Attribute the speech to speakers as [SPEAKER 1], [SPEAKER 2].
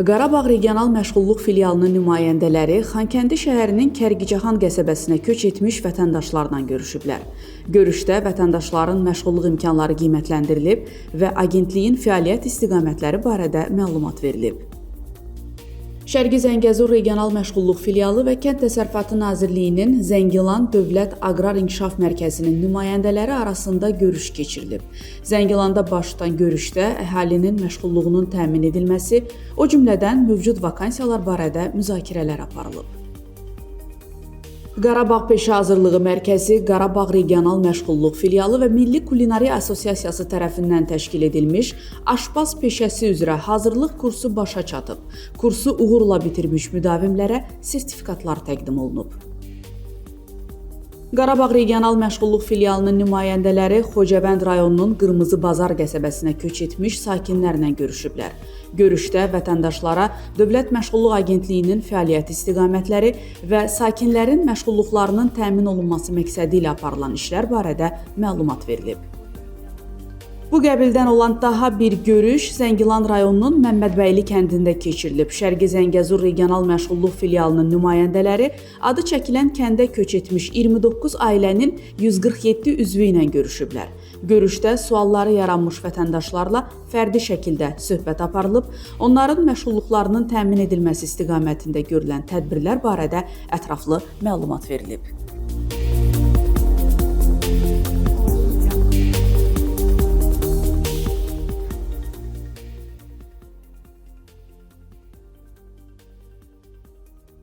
[SPEAKER 1] Qarabağ Regional Məşğulluq Filialının nümayəndələri Xankəndi şəhərinin Kərkicahan qəsəbəsinə köç etmiş vətəndaşlarla görüşüblər. Görüşdə vətəndaşların məşğulluq imkanları qiymətləndirilib və agentliyin fəaliyyət istiqamətləri barədə məlumat verilib. Şərqi Zəngəzur Regional Məşğulluq Filialı və Kənd Təsərrüfatı Nazirliyinin Zəngilan Dövlət Aqrar İnkişaf Mərkəzinin nümayəndələri arasında görüş keçirilib. Zəngilanda baş tutan görüşdə əhalinin məşğulluğunun təmin edilməsi, o cümlədən mövcud vakansiyalar barədə müzakirələr aparılıb. Qarabağ Peşə Hazırlığı Mərkəzi, Qarabağ Regional Məşğulluq Filialı və Milli Kulinariya Assosiasiyası tərəfindən təşkil edilmiş aşpaz peşəsi üzrə hazırlıq kursu başa çatıb. Kursu uğurla bitirmiş müdavimlərə sertifikatlar təqdim olunub. Qarabağ Regional Məşğulluq Filialının nümayəndələri Xocavənd rayonunun Qırmızı Bazar qəsəbəsinə köç etmiş sakinlərlə görüşüblər. Görüşdə vətəndaşlara Dövlət Məşğulluq Agentliyinin fəaliyyət istiqamətləri və sakinlərin məşğulluqlarının təmin olunması məqsədi ilə aparılan işlər barədə məlumat verilib. Bu qəbildən olan daha bir görüş Zəngilan rayonunun Məmmədbəyli kəndində keçirilib. Şərqi Zəngəzur Regional Məşğulluq Filialının nümayəndələri adı çəkilən kəndə köç etmiş 29 ailənin 147 üzvü ilə görüşüblər. Görüşdə sualları yaranmış vətəndaşlarla fərdi şəkildə söhbət aparılıb, onların məşğulluqlarının təmin edilməsi istiqamətində görülən tədbirlər barədə ətraflı məlumat verilib.